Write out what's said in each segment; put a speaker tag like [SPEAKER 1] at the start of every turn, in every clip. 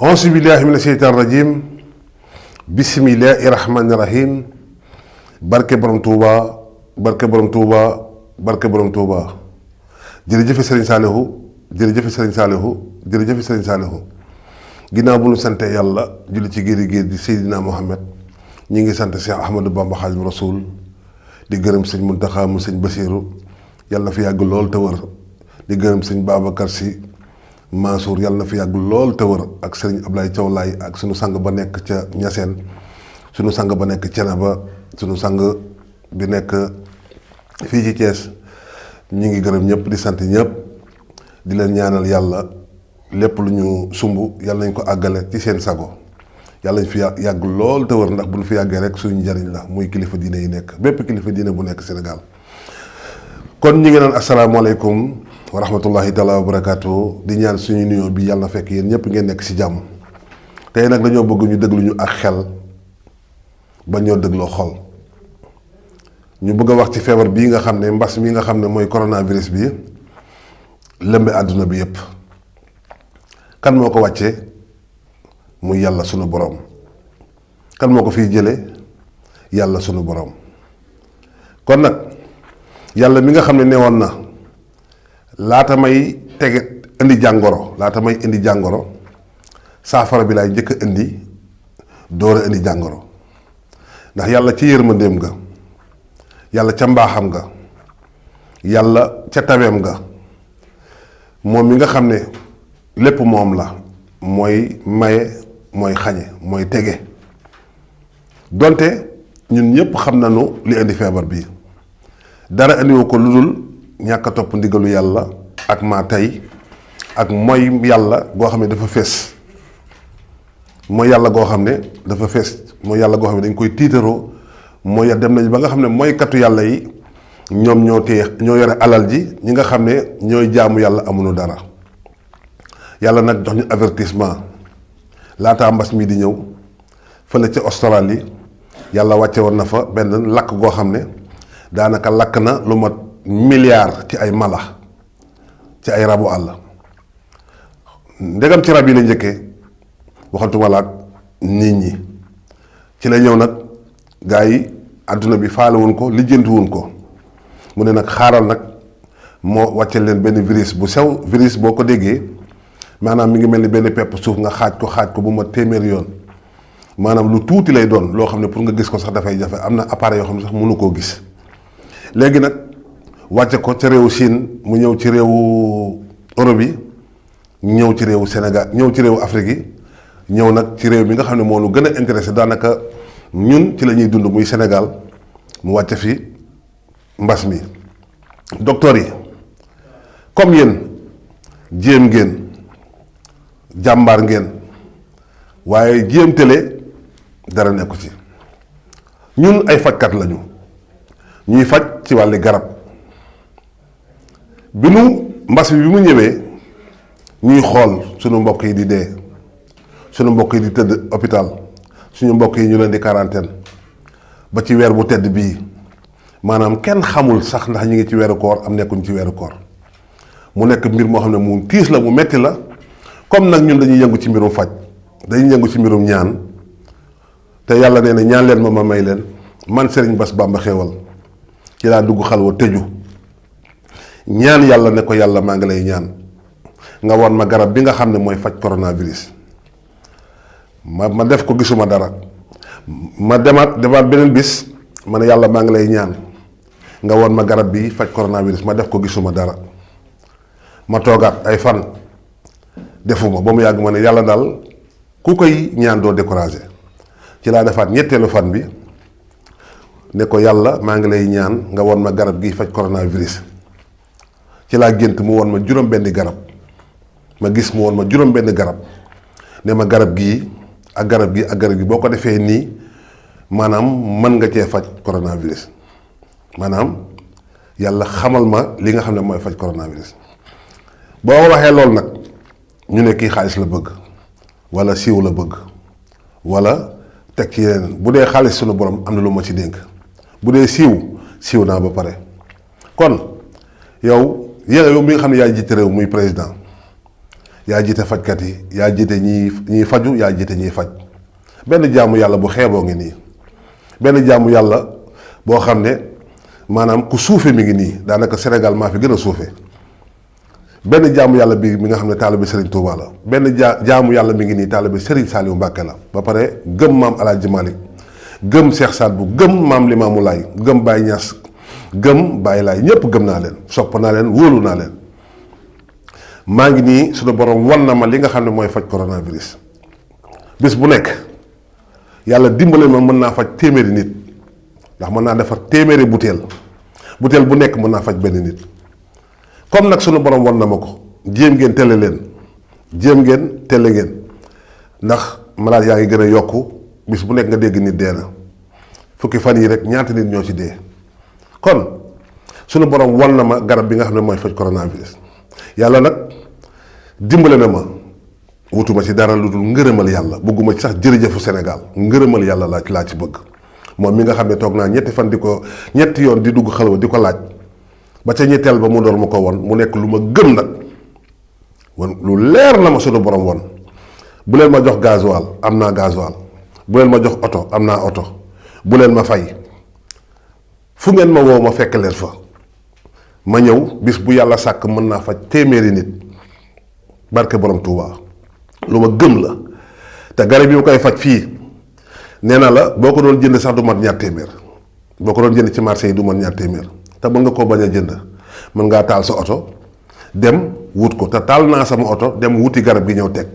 [SPEAKER 1] auzu billahi mina sheytaan rajim bismillahi rahmani rahim barke borom Touba barke borom Touba barke borom Touba jërëjëfe Serigne Saliou jërëjëfe Serigne Saliou jërëjëfe Serigne Saliou ginnaaw bu ñu sante yàlla julli ci géeri géer di Seydina Mohamed ñi ngi sant Cheikh Ahmadou Bamba Xaadimu Rasuul di gërëm sëñ Muntaxa mu sëñ Basiiru yàlla na fi yàgg lool te wër di gërëm sëñ Babacar Si Mansour yàlla na fi yàgg lool te wër ak sëriñ Ablaye Thiaw Laay ak sunu sang ba nekk ca Ñaseen sunu sang ba nekk Cenaba sunu sang bi nekk fii ci Thiès ñu ngi gërëm ñëpp di sant ñëpp di leen ñaanal yàlla lépp lu ñu sumb yàlla nañ ko àggale ci seen sago yàlla nañ fi yàgg lool te wër ndax bu ñu fi yàggee rek suñu njariñ la muy kilifa diine yi nekk bépp kilifa diine bu nekk Sénégal kon ñu ngi naan asalaamaaleykum wa rahmatullahi taala wa barakaatu di ñaan suñu nuyoo bi yàlla na fekk yéen ñëpp ngeen nekk ci jàmm tey nag dañoo bëgg ñu déglu ñu ak xel ba ñoo dégloo xol ñu bëgg a wax ci feebar bii nga xam ne mbas mi nga xam ne mooy coronavirus bi lëmbe àdduna bi yépp kan moo ko wàccee muy yàlla sunu boroom kan moo ko fiy jële yàlla sunu boroom kon nag yàlla mi nga xam ne newoon na laata may tege indi jàngoro saafara bi laay njëkk a indi door a indi jàngoro ndax yàlla ci yërmandeem nga yàlla ca mbaaxam nga yàlla ca tabeem nga moom mi nga xam ne lépp moom la mooy maye mooy xañe mooy tege donte ñun ñëpp xam nañu li indi feebar bi dara indiwu ko lu dul ñàkk a topp ndigalu yàlla ak maa tey ak mooy yàlla goo xam ne dafa fees mooy yàlla goo xam ne dafa fees mooy yàlla goo xam ne dañ koy tiitaroo mooy dem nañ ba nga xam ne mooy katu yàlla yi ñoom ñoo yore alal ji ñi nga xam ne ñooy jaamu yàlla amuñu dara yàlla nag jox ñu avertissement laataa mbas mi di ñëw fële ca Australie yàlla wàcce woon na fa benn lakk goo xam ne daanaka lakk na lu mat milliard ci ay mala ci ay rabu àll ndegam ci rab yi la njëkkee waxantuma la ak nit ñi ci la ñëw nag gaa yi àdduna bi faalewuñ ko lijjantiwuñ ko mu ne nag xaaral nag moo wàcce leen benn virus bu sew virus boo ko déggee maanaam mi ngi mel ni benn pepp suuf nga xaaj ko bu ma téeméer yoon maanaam lu tuuti lay doon loo xam ne pour nga gis ko sax dafay jafe am na appareil yoo xam ne sax mënu koo gis léegi nag wàcce ko ca réewu Chine mu ñëw ci réewu Europe yi ñëw ci réewu Sénégal ñëw ci réewu Afrique yi ñëw nag ci réew mi nga xam ne moo nu gën a intéressé daanaka ñun ci la ñuy dund muy Sénégal mu wàcce fi mbas mi docteur yi comme yéen jéem ngeen jàmbaar ngeen waaye jéem télé dara nekku ci ñun ay fajkat lañu ñuy faj ci wàlli garab bi nu mbas bi mu ñëwee ñuy xool suñu mbokk yi di dee suñu mbokk yi di tëdd hôpital suñu mbokk yi ñu leen di quarantaine ba ci weer bu tedd bii maanaam kenn xamul sax ndax ñu ngi ci weeru koor am nekkuñ ci weeru koor mu nekk mbir moo xam ne mu tiis la mu metti la comme nag ñun dañuy yëngu ci mbirum faj dañuy yëngu ci mbirum ñaan te yàlla nee na ñaan leen ma may leen man Serigne Bass Bamba Xéewal ci laa dugg xalwa tëju ñaan yàlla ne ko yàlla maa ngi lay ñaan nga won ma garab bi nga xam ne mooy faj coronavirus ma def ko gisuma dara ma demaat beneen bis ma ne yàlla maa ngi lay ñaan nga won ma garab bi faj coronavirus ma def ko gisuma dara ma toogaat ay fan defuma ba mu yàgg ma ne yàlla daal ku koy ñaan doo découragé ci laa defaat ñetteelu fan bi ne ko yàlla maa ngi lay ñaan nga won ma garab gi faj coronavirus ci laa gént mu won ma juróom benni garab ma gis mu won ma juróom benn garab ne ma garab gii ak garab gi ak garab gi boo ko defee nii maanaam mën nga cee faj coronavirus maanaam yàlla xamal ma li nga xam ne mooy faj coronavirus boo waxee loolu nag ñu ne kii xaalis la bëgg wala siiw la bëgg wala teg ci yeneen bu dee xaalis sunu borom am na lu ma ci dénk bu dee siiw naa ba pare kon yow mi nga xam ne yaay jiite réew muy président yaa jiite fajkat yi yaa jiite ñiy faju yaa jiite ñiy faj benn jaamu yàlla bu xeeboo ngi nii benn jaamu yàlla boo xam ne maanaam ku suufe mi ngi nii daanaka Sénégal maa fi gën a suufe benn jaamu yàlla bi mi nga xam ne taalibe Serigne Touba la benn jaamu yàlla mi ngi nii taalibe Serigne Saliou Mbacke la ba pare gëm maam El Hadj Malick gëm Cheikh Saad Bou gëm maam Limamou Laye gëm Baye Niass gëm Baye Laye ñëpp gëm naa leen sopp naa leen wóolu naa leen maa ngi nii suñu borom wan na ma li nga xam ne mooy faj coronavirus bis bu nekk yàlla dimbale ma mën naa faj téeméeri nit ndax mën naa defar téeméeri butéel bu nekk mën naa faj benn nit comme nag sunu borom wan na ma ko jéem ngeen tele leen jéem ngeen tele ngeen ndax malade yaa ngi gën a yokku bis bu nekk nga dégg nit dee na fukki fan yi rek ñaata nit ñoo ci dee kon sunu borom wan na ma garab bi nga xam ne mooy faj coronavirus yàlla nag dimbale na ma wutuma ci dara lu dul ngërëmal yàlla bëgguma ci sax jërëjëfu Sénégal ngërëmal yàlla laa ci bëgg moom mi nga xam ne toog naa ñetti yoon di dugg xalwa di ko laaj ba ca ñetteel ba mu door ma ko won mu nekk lu ma gëm nag won lu leer la ma sunu borom won bu leen ma jox gasoil am naa gasoil bu leen ma jox oto am naa oto bu leen ma fay fu ngeen ma woo ma fekk leen fa ma ñëw bis bu yàlla sàkk mën naa faj téeméeri nit barke borom Touba lu ma gëm la te garab yi ma koy faj fii nee na la boo ko doon jënd sax du mat ñaar téeméer boo ko doon jënd ci marché yi du mat ñaar téeméer te mën nga koo bañ a jënd mën ngaa taal sa oto dem wut ko te taal naa sama oto dem wuti garab gi ñëw teg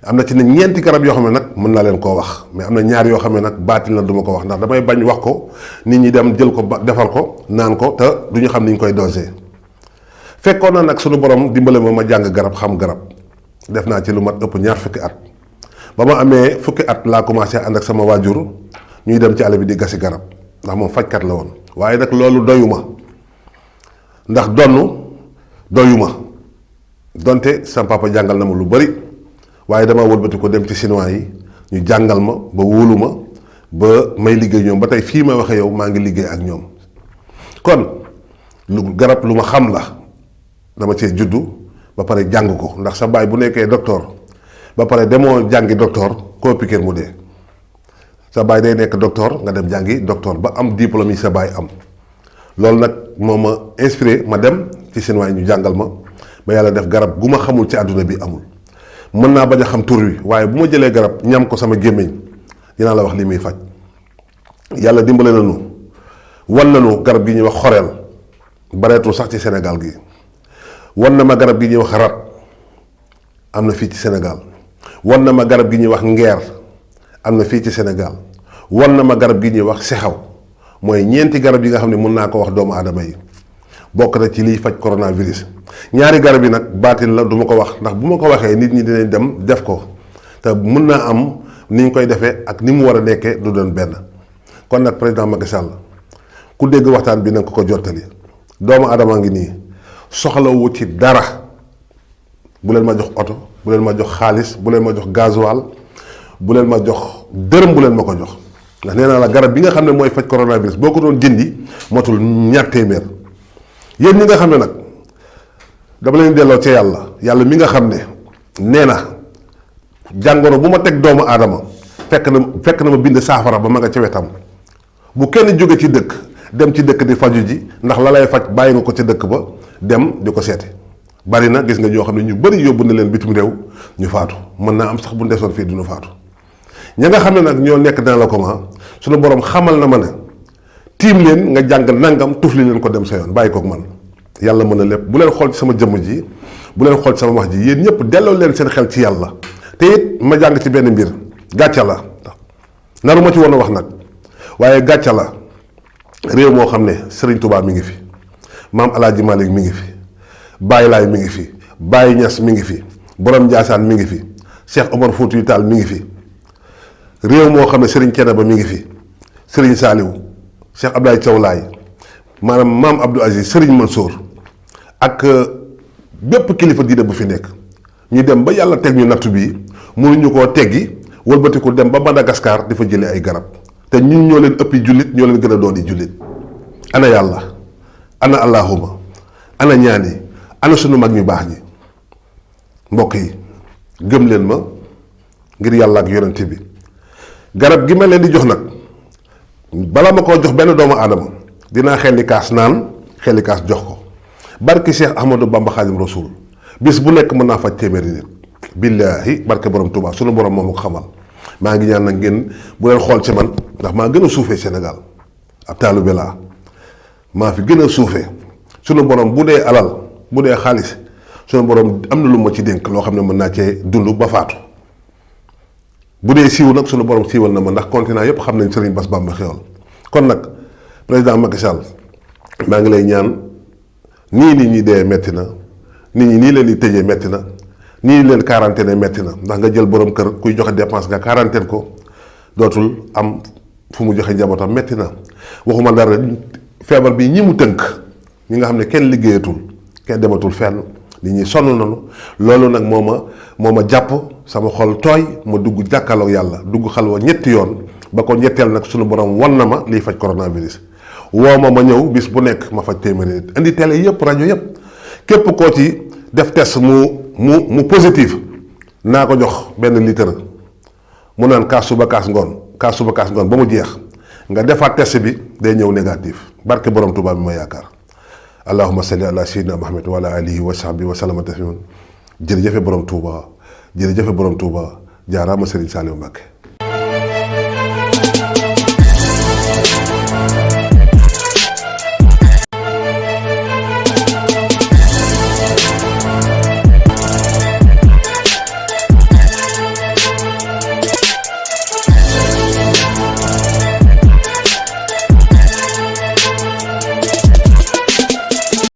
[SPEAKER 1] am na ci ne ñeenti garab yoo xam ne nag mën naa leen koo wax mais am na ñaar yoo xam ne nag baatil na du ma ko wax ndax damay bañ wax ko nit ñi dem jël ko defar ko naan ko te du ñu xam ni ñu koy dosé fekkoon na nag sunu borom dimbale ma jàng garab xam garab def naa ci lu mat ëpp ñaar fukki at ba ma amee fukki at laa commencé ànd ak sama waajur ñuy dem ci àll bi di gasi garab ndax moom fajkat la woon waaye nag loolu doyuma ndax doyuma donte sama papa jàngal na ma lu bari waaye dama wëlbati ko dem ci chinois yi ñu jàngal ma ba wóolu ma ba may liggéey ñoom ba tey fii may waxe yow maa ngi liggéey ak ñoom kon lu garab lu ma xam la dama cee juddu ba pare jàng ko ndax sa baay bu nekkee docteur ba pare demoo jàngi docteur koo piquer mu dee sa baay day nekk docteur nga dem jàngi docteur ba am diplôme yi sa baay am loolu nag moo ma inspiré ma dem ci chinois yi ñu jàngal ma ba yàlla def garab gu ma xamul ci àdduna bi amul mën naa bañ a xam tur wi waaye bu ma jëlee garab ñam ko sama gémmiñ dinaa la wax li muy faj yàlla dimbale nañu wan nañu garab gi ñuy wax xoreel bareetul sax ci Sénégal gi wan na ma garab gi ñuy wax rat am na fii ci Sénégal wan na ma garab gi ñuy wax ngeer am na fii ci Sénégal wan na ma garab gi ñuy wax sexaw mooy ñeenti garab yi nga xam ne mën naa ko wax doomu aadama yi bokk na ci liy faj coronavirus ñaari garab yi nag baatin la du ma ko wax ndax bu ma ko waxee nit ñi dinañ dem def ko te mën naa am ni ñu koy defee ak ni mu war a nekkee du doon benn kon nag président Macky Sall ku dégg waxtaan bi na nga ko jottali doomu aadama ngi nii soxlawu ci dara bu leen ma jox oto bu leen ma jox xaalis bu leen ma jox gasoil bu leen ma jox dërëm bu leen ma ko jox ndax nee naa la garab bi nga xam ne mooy faj coronavirus boo ko doon jëndi motul ñaar téeméer yéen ñi nga xam ne nag dama leen delloo ca yàlla mi nga xam ne nee na jàngoro bu ma teg doomu aadama fekk na ma bind saafara ba ma nga ca wetam bu kenn jóge ci dëkk dem ci dëkk di faju ji ndax la lay faj bàyyi nga ko ca dëkk ba dem di ko seeti bari na gis nga ñoo xam ne ñu bari yóbbu na leen bitim réew ñu faatu mën naa am sax bu ndesoon fii duñu faatu ña nga xam ne nag ñoo nekk dans le coma suñu borom xamal na ma ne tiim leen nga jàng nangam tufli leen ko dem sa yoon bàyyi kook man yàlla mën na lépp bu leen xool ci sama jëmm ji bu leen xool ci sama wax ji yéen ñëpp delloo leen seen xel ci yàlla te it ma jàng ci benn mbir gàcca la naru ma ci woon a wax nag waaye gàcca la réew moo xam ne Serigne Touba mi ngi fi maam El Hadj Malick mi ngi fi Baye Laye mi ngi fi Baye Niass mi ngi fi Borom Ndiassane mi ngi fi Cheikh Omar Foutiyou Tall mi ngi fi réew moo xam ne Serigne Thiénaba mi ngi fi Serigne Saliou Cheikh Abdoulaye Thiaw Laye maanaam maam Abdou Aziz Serigne Mansour ak bépp kilifa diine bu fi nekk ñu dem ba yàlla teg ñu nattu bii mënuñu koo teggi wëlbatiku dem ba Madagascar di fa jëlee ay garab te ñun ñoo leen ëppi jullit ñoo leen gën a doon yi jullit ana yàlla ana allahuma ana ñaan yi ana sunu mag ñu baax ñi mbokk yi gëm leen ma ngir yàlla ak yonent bi garab gi ma leen di jox nag bala ma koo jox benn doomu aadama dinaa xelli kaas naan xelli kaas jox ko barki Cheikh Ahmadou Bamba Xaadim Rasul bis bu nekk mën naa faj téeméeri nit billaahi barke borom Touba sunu borom moom ko xamal maa ngi ñaan nag ngeen bu leen xool ci man ndax maa gën a suufee Sénégal ab taalibe laa maa fi gën a suufee sunu borom bu dee alal bu dee xaalis sunu borom am na lu ma ci dénk loo xam ne mën naa cee dund ba faatu bu dee siiw nag sunu borom siiwal na ma ndax continent yépp xam nañ Serigne Bass Bamba Xéwal kon nag président Macky Sall maa ngi lay ñaan nii nit ñi dee metti na nit ñi nii leen di tëjee metti na nii leen quarantaine metti na ndax nga jël borom kër kuy joxe dépense nga quarantaine ko dootul am fu mu joxe njabootam metti na waxuma dara feebar bi ñi mu tënk ñi nga xam ne kenn liggéeyatul kenn dematul fenn nit ñi sonn nañu loolu nag moo ma jàpp sama xol tooy ma dugg jàkkaarloo yàlla dugg xalwa ñetti yoon ba ko ñetteel nag sunu borom wan na ma liy faj coronavirus woo ma ñëw bis bu nekk ma faj téeméeri nit indi télé yëpp rajo yëpp képp koo ci def test mu positif naa ko jox benn litre mu naan kaas suba kaas ngoon ba mu jeex nga defaat test bi day ñëw négatif barke borom Tuubaa bi ma yaakaar allahumma salli ala sayyidina Muhammad wa ala alihi wa sahbihi wa sallama tasliman jërëjëfe borom Tuubaa jaaraama Serigne Saliou Mbacké